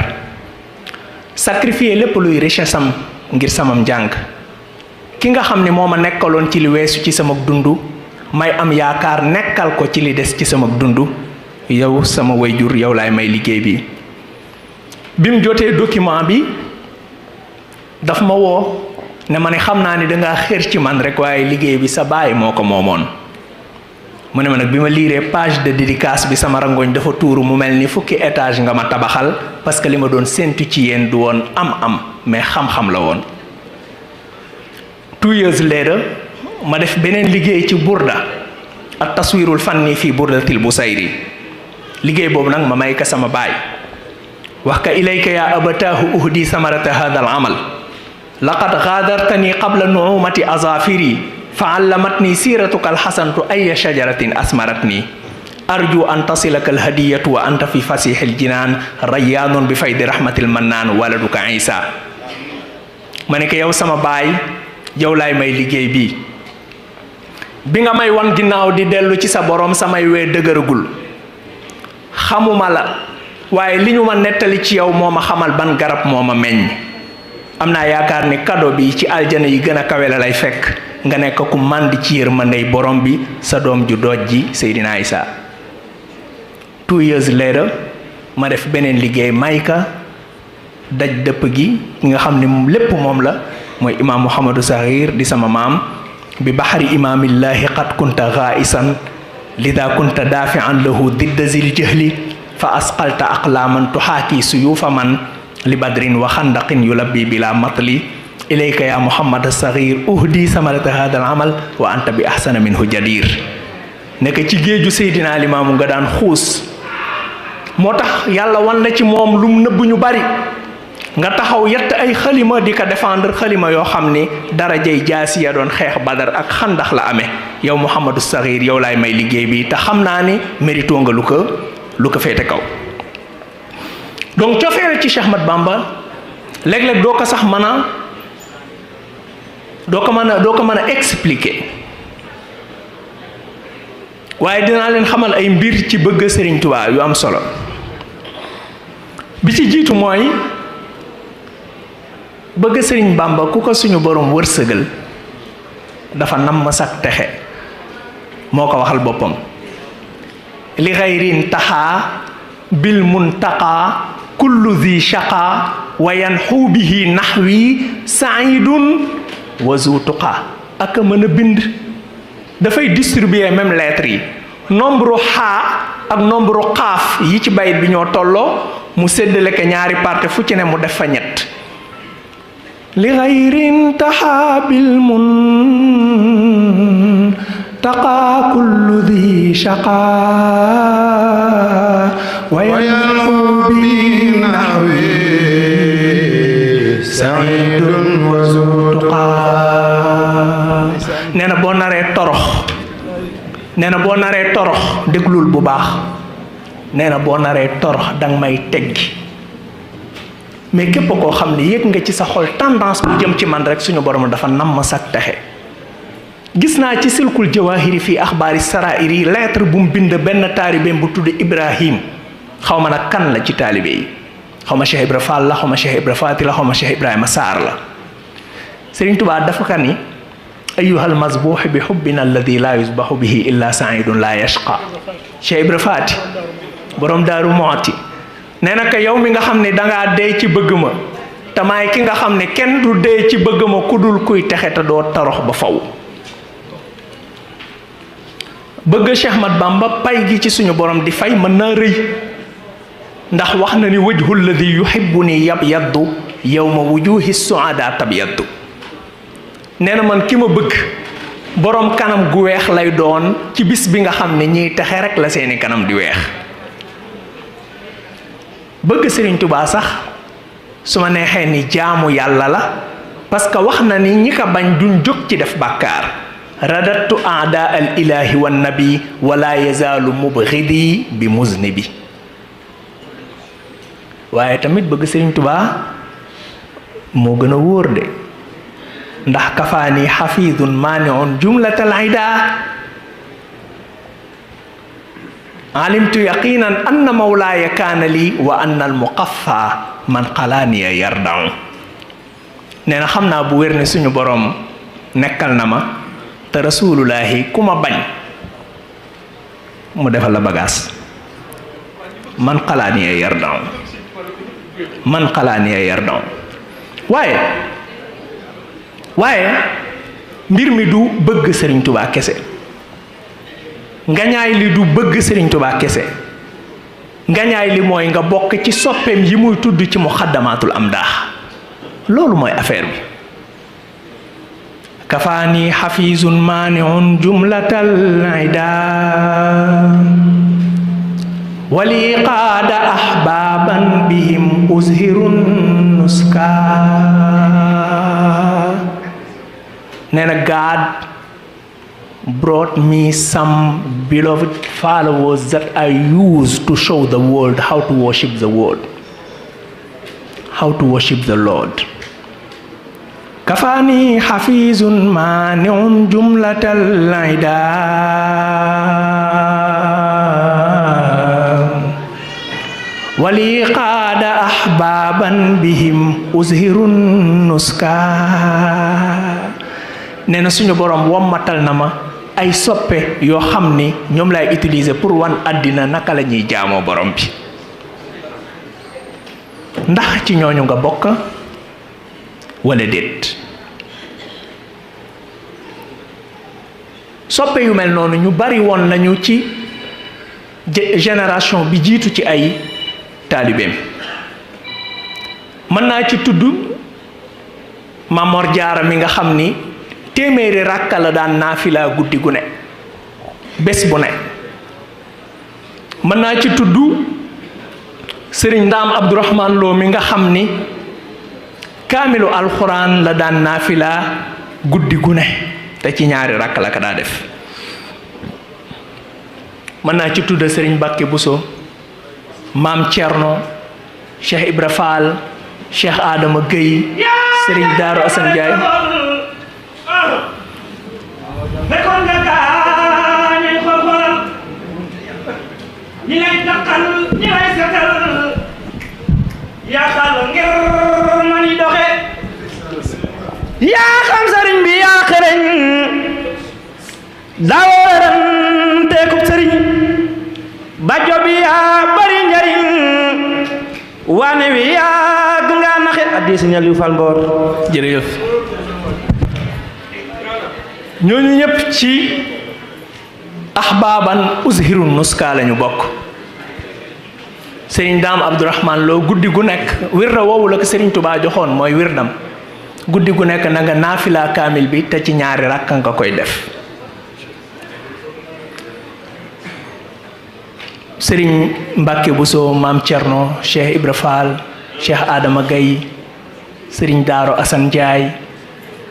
sacrifier lépp luy richesse am ngir samam njàng. ki nga xam ni moo ma nekkaloon ci li weesu ci sama dund may am yaakaar nekkal ko ci li des ci sama dund, yow sama wayjur yow laay may liggéey bi. bi mu jotee document bi daf ma woo ne ma ne xam naa ni dangaa xër ci man rek waaye liggéey bi sa baay moo ko moomoon. mu ne ma nag bi ma liiree page de dédicace bi sama rangoñ dafa tuuru, mu mel ni fukki étage nga ma tabaxal, parce que li ma doon séntu ci yéen du woon am mais xam-xam la woon. 2 years later ma def beneen liggéey ci burda ak taswirul fanni fii burdatil Busayri. liggéey boobu nag ma may ka sama baay wax ka ilayka ya abataahu uhdi samarata hada al amal laqad gaadartani qabla nuumati azafiri fa allamatni siratuka alxasantu aya shajaratin asmaratni arju an tasilaka alhadiyatu wa anta fi fasihil jinaan rayyaanun bi faydi rahmatil mannaan waladuka isa. ma ne ko yow sama baay yow laay may liggéey bi nga may wan ginnaaw di dellu ci sa borom samay wee dëgëragul, xamuma la waaye li ñu ma nettali ci yow moo ma xamal ban garab moo ma meññ. am naa yaakaar ni cadeau bi ci aljana yi gën a kawe la lay fekk, nga nekk ku màndi ci yërmandey borom bi sa doom ju dooj ji Seydina Isa. 2 years later ma def beneen liggéey mayka daj dëpp gi nga xam ne moom lépp moom la, mooy imaam Mouhamadou Saxiir di sama maam. bi baxari imaamillaahi qad kunta gaa'isan lida kunta daafi'an lahu didda zil jahli fa asqalta aqlaaman tuxaaki suyuufa man li badrin wa xandaqin yulabbi bila matli ilayka ya Muhammad Saxiir uhdi samarata hada al amal wa anta bi ahsana minhu jadir. nekk ci géeju Seydina Limaamu nga daan xuus, moo tax yàlla wan la ci moom lum nëbb ñu bari. nga taxaw yett ay xalima di ko défendre xalima yoo xam ni darajay jaasi ya doon xeex Badar ak xandax la amee yow Mouhamadou Sakhir yow laay may liggéey bi te xam naa ni mérito nga lu ko féete kaw. donc cofeel ci Cheikh Ahmad Bamba léeg-léeg doo ko sax mën a doo ko mën a expliquer waaye dinaa leen xamal ay mbir ci bëgg Serigne Touba yu am solo. bi ci jiitu mooy bëgg Serigne Bamba ku ko suñu borom wërsëgal dafa nam ma sak texe moo ko waxal boppam li xayrin taxaa bil muntaqa kullu zi shaqa wa yanxu bihi naxwi saidun wa zu tuqa ak mën a bind dafay distribuer même lettres yi nombre xaa ak nombre xaaf yi ci bayit bi ñoo tolloo mu séddale ko ñaari parti fu ci ne mu def fa ñett li xayrin taxaabil mun taqa kullu di shaqa wa yanxu bi naxwi saidun wa zu tuqa nee na boo naree torox déglul bu baax nee na boo naree torox danga may teggi mais képp koo xam ne yëg nga ci sa xol tendance bu jëm ci man rek suñu borom dafa nam ma sak texe. gis naa ci silkul jawahiri fii axbaari sarairi lettre bu mu bind benn taalibeem bu tudd Ibrahim xaw ma nag kan la ci taalibe yi xaw ma Cheikh Ibra Fall la xaw ma Cheikh Ibra Faati la xaw ma Cheikh Ibrahima Sarr la. Serigne Touba dafa ka ni ayyuhal mazbuux bi xubbina alladi laa yusbaxu bihi illa saidun laa yashqa. Cheikh Ibra Faati borom Daaru Mooti nee na ko yow mi nga xam ne dangaa dee ci bëgg ma te maay ki nga xam ne kenn du dee ci bëgg ma ku dul kuy texe te doo torox ba faw. bëgg Cheikh Ahmad Bamba pay gi ci suñu borom di fay mën naa rëy ndax wax na ni wajhu alladi yuhibbuni yabyaddu yawma wujuhi suada tabyaddu. nee na man ki ma bëgg borom kanam gu weex lay doon ci bis bi nga xam ne ñiy texe rek la seeni kanam di weex. bëgg Serigne Touba sax su ma neexee ni jaamu yàlla la parce que wax na ni ñi ko bañ duñ jóg ci def bàkkaar radattu aada al ilahi wa nabi wala yazaalu mubghidi bi muznibi. waaye tamit bëgg Serigne Touba moo gën a wóor de ndax kafaani xafidun maaniun jumlatal ida alimtu yaqinan anna mawlaaya kaana lii wa anna al muqaffa man xalaaniya yardau. nee na xam naa bu wér ne suñu borom nekkal na ma te rasulullahi ku ma bañ mu defal la bagaas man xalaaniya yardau man xalaaniya yardau. waaye mbir mi du bëgg Serigne Touba kese ngañaay li du bëgg Serigne Touba kese ngañaay li mooy nga bokk ci soppeem yi muy tudd ci muxaddamaatul amdaax loolu mooy affaire bi. kafaani xafiizun maaniun jumlatal ida wali qaada ahbaaban bihim uzhirun nuska. nee na God brought me some beloved followers that I used to show the world how to worship the world, how to worship the Lord. Kafani hafizun mani'un jumlatal ida wali qaada ahbaban bihim uzhirun nuska. nee na suñu borom wommatal na ma ay soppe yoo xam ni ñoom lay utiliser pour wan àddina naka la ñuy jaamoo borom bi. ndax ci ñooñu nga bokk wala déet? soppe yu mel noonu ñu bari woon lañu ci génération bi jiitu ci ay taalibeem. mën naa ci tudd Mamor Jaara mi nga xam ni téeméeri ràkka la daan naafila guddi gu ne bés bu ne. mën naa ci tudd Sëriñ Ndaam Abdourahman Lo mi nga xam ni kaamilu alxuraan la daan naafila guddi gu ne te ci ñaari rakk la ko daa def. mën naa ci tudd Serigne Bakke Bousso, Maam Thierno, Cheikh Ibra Fall, Cheikh Adama Gueye, Serigne Darou Assane Ndiaye. ñi lay takkal ñi lay setal yaakaar ngir man yi doxe yaa xam sëriñ bi yaa xereñ daawaran teekub sëriñ bajo bi yaa bari njariñ waane wi yaa gunga naxe addi signal yu fal mboor jërëjëf. ñooñu ñëpp ci ahbaaban uzhiru nuska lañu bokk. Sëriñ Daam Abdourahman Lo guddi gu nekk wirda woowu la ko Sëriñ Tubaa joxoon mooy wirdam guddi gu nekk na nga naafila kaamil bi te ci ñaari rakk nga koy def. Sëriñ Mbàkke Bousso, Maam Thierno, Cheikh Ibra Fall, Cheikh Adama Gaye, Sëriñ Daaro Assane Ndiaye,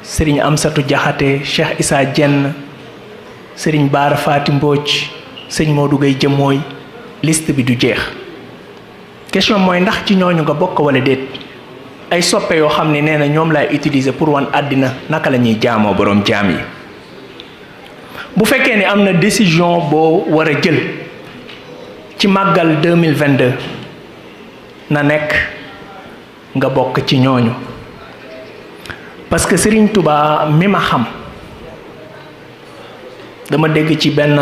Sëriñ Amsatu Jaxate, Cheikh Issa Dieng, Sëriñ Baara Faati Mbóoj, Sëriñ Modou Gueye Jëmmooy, liste bi du jeex. question mooy ndax ci ñooñu nga bokk wala déet. ay soppe yoo xam ne nee na ñoom laay utiliser pour wan àddina naka la ñuy jaamoo boroom jaam yi. bu fekkee ne am na décision boo war a jël ci màggal 2022 na nekk nga bokk ci ñooñu parce que Serigne Touba mi ma xam dama dégg ci benn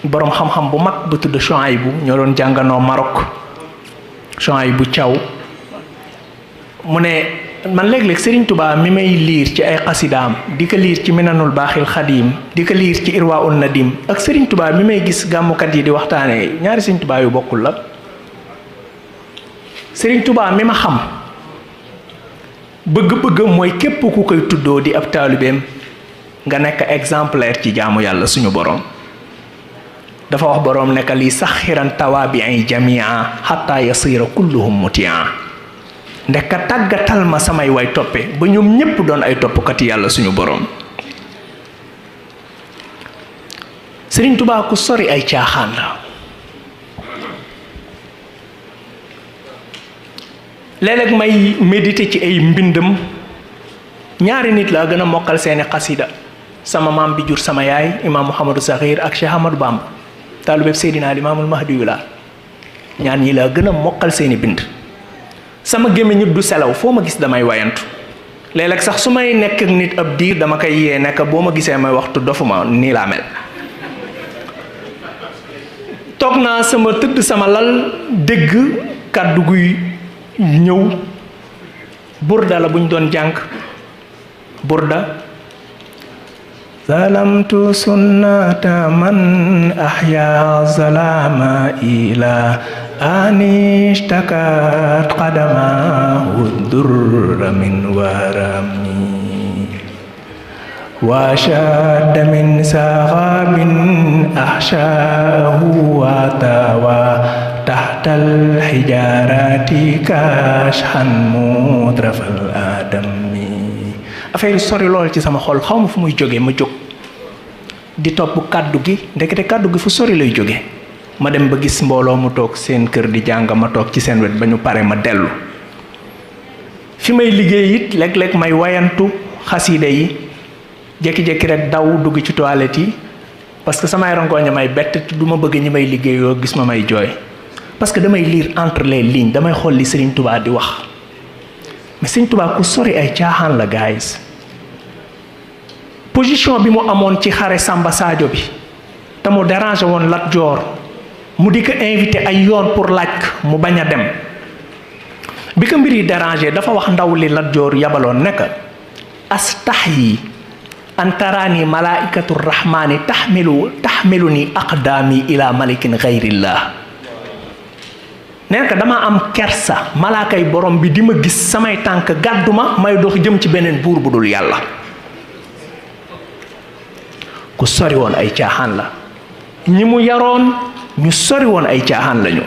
boroom xam-xam bu mag bu tudd Chouaïbou ñoo doon jànganoo Maroc. Chouaïbou Thiaw mu ne man léeg-léeg Serigne Touba mi may liir ci ay xasidaam di ko liir ci Minanul Baaxil Xadiim di ko liir ci Irwaa'un Nadim ak Serigne Touba mi may gis gàmmukat yi di waxtaanee ñaari Serigne Touba yu bokkul la. Serigne Touba mi ma xam bëgg-bëgg mooy képp ku koy tuddoo di ab taalibeem nga nekk exemplaire ci jaamu yàlla suñu borom. dafa wax boroom nekk lii saxiran tawaabii jamia xataa yasira kulluhum mutia ndeka tàggatal ma samay way toppe ba ñoom ñépp doon ay toppkati yàlla suñu boroom. Sëriñ Tubaa ku sori ay caaxaan la. léeg-léeg may méditer ci ay mbindam ñaari nit laa gën a mokkal seeni xasida sama maam bi jur sama yaay imaam Mouhamadou Sakhir ak Cheikh Ahmadou Bamba taalubeb Seydina Limaamul Mahdi yu laa ñaan ñi laa gën a mokkal seeni bind. sama gémmiñ du selaw foo ma gis damay wayantu léeg-léeg sax su may nekk ak nit ab diir dama koy yee nekk boo ma gisee may waxtu dofuma nii laa mel. toog naa sama tëdd sama lal dégg kàddu guy ñëw burda la buñ doon jàng burda zalamtu sunnata man ahya zalama ila anishtakat qadamahu durra min warami wa shadda min sahabin ahshahu wa tawa tahtal hijarati kashhan mudrafal adami. affaire sori lool ci sama xol xaw ma fu muy jógee ma jóg di topp kàddu gi ndekete kàddu gi fu sori lay jóge ma dem ba gis mbooloo mu toog seen kër di jàng ma toog ci seen wet ba ñu pare ma dellu fi may liggéey it léeg-léeg may wayantu xasiida yi jékki-jékki rek daw dugg ci toilette yi parce que samay rangooñ may bett du ma bëgg ñi may liggéeyoo gis ma may jooy parce que damay lire entre les lignes damay xool li Serigne Touba di wax mais Serigne Touba ku sori ay caaxaan la guys. position bi mu amoon ci xare Samba Sadio bi te mu dérangé woon Lat Joor mu di ko invité ay yoon pour laaj mu bañ a dem bi ko mbir yi dérangé dafa wax ndaw li Lat Joor yabaloon nekk astahyi an taraani malaikatu rahmani taxmilu ni aqdaami ila malikin xayrillah nee ko dama am kersa malaakay borom bi di ma gis samay tànk gàdduma may dox jëm ci beneen buur bu dul yàlla. ku sori woon ay caaxaan la ñi mu yaroon ñu sori woon ay caaxaan lañu.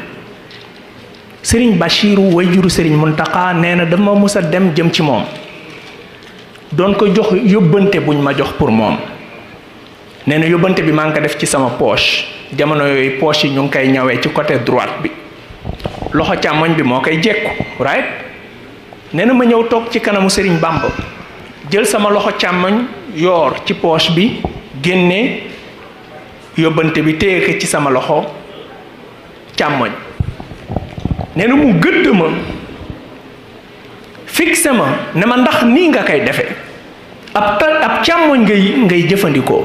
sëriñ Bachiru wayjuru sëriñ Muntaqa nee na dama musa dem jëm ci moom doon ko jox yóbbante buñ ma jox pour moom. nee na yóbbante bi maa ngi ko def ci sama poche jamono yooyu poche yi ñu ngi koy ñawee ci côté droite bi loxo càmmoñ bi moo koy jekku right. nee na ma ñëw toog ci kanamu sëriñ Bamba jël sama loxo càmmoñ yoor ci poche bi génne yóbbante bi téye ko ci sama loxo càmmoñ. nee na mu gëdd ma fixé ma ne ma ndax nii nga koy defee ab càmmoñ ngay jëfandikoo.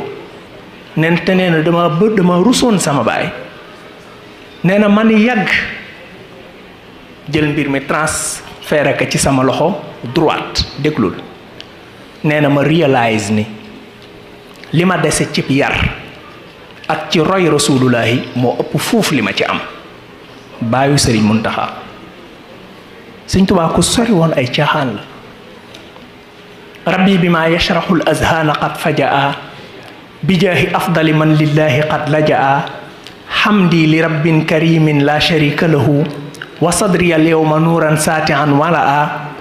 neen te nee na dama rusoon sama baay. nee na man yàgg jël mbir mi transféré ko ci sama loxo droite déglul. nee na ma réalise ni li ma dese cib yar ak ci roy rasulullahi moo ëpp fuuf li ma ci am. baayu sëriñ Muntaxa sëriñ Tuubaa ku sori woon ay caaxaan la. rabbi bi ma yashraxul azhaana qad fajaa bijaahi afdali man lillahi qad lajaa xamdi li rabbin karimin la sharika lahu wa sadriya al yawma nuuran saatian walaa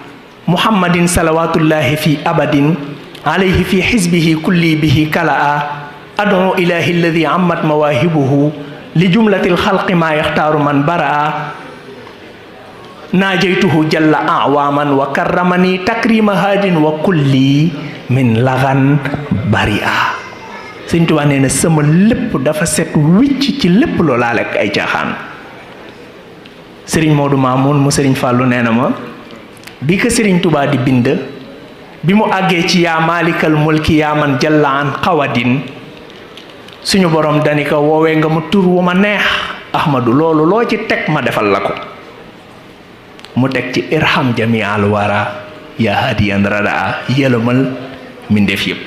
muhammadin salawatullahi fi abadin alayhi fi xisbihi kulli bihi kalaa ad'u ilahi alladi ammat mawaahibuhu li jumlatil xalqi maa yaxtaaru man baraa naajaytuhu jalla awaaman wa karramani takrima haadin wa kulli min lagan bari'a. Sëñ Tuubaa nee na sama lépp dafa set wicc ci lépp loo laal ak ay caaxaan. Sëriñ Moodu Maamun mu Sëriñ Fàllu nee na ma bi ko Sëriñ Tuubaa di bind bi mu àggee ci yaa maalikal mulki yaa man jalla an xawadin suñu borom dani ko woowee nga ma tur wu ma neex ahmadu loolu loo ci teg ma defal la ko mu teg ci irham jami al wara yaa hadiyan radaa yëlëmal mbindeef yépp.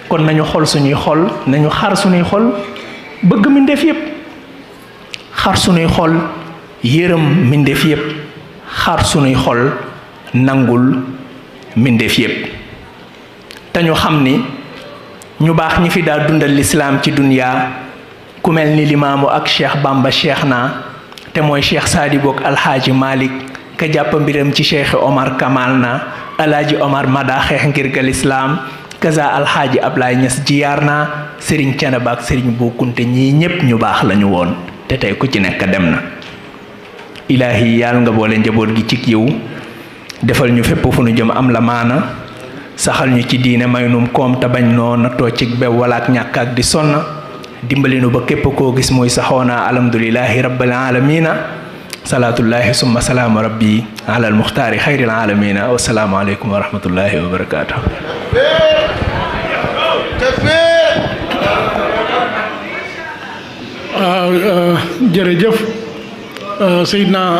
kon nañu xol suñuy xol nañu xar suñuy xol bëgg mbindeef yépp, xar suñuy xol yërëm mbindeef yépp, xar suñuy xol nangul mbindeef yépp. te ñu xam ni ñu baax ñi fi daa dundal lislaam ci duniyaa ku mel ni limaamu ak cheikh bamba cheikh na te mooy cheikh saadibu ak alxaaji malik ka jàpp mbiram ci cheikh omar kamal na alaaji omar mada xeex ngir ga lislaam kaza alxaaji ablaay ñas jiyaar na sëriñ canaba ak sëriñ bokkunte ñii ñépp ñu baax lañu woon te tey ku ci nekk dem na. ilaahi yàlla nga boole njaboot gi ci yiw defal ñu fépp fu nu jëm am la maana saxal ñu ci diine may num koom te bañ noo nattoo ci bew wala ak ñàkk ak di sonn dimbali nu ba képp koo gis muy saxoona alhamdulillahi rabbil alamina salaatullahi summa salaamu rabbi ala al muxtaari xayril alamina wasalaamu aleykum wa rahmatullahi wa barakaatu. jërëjëf Seydina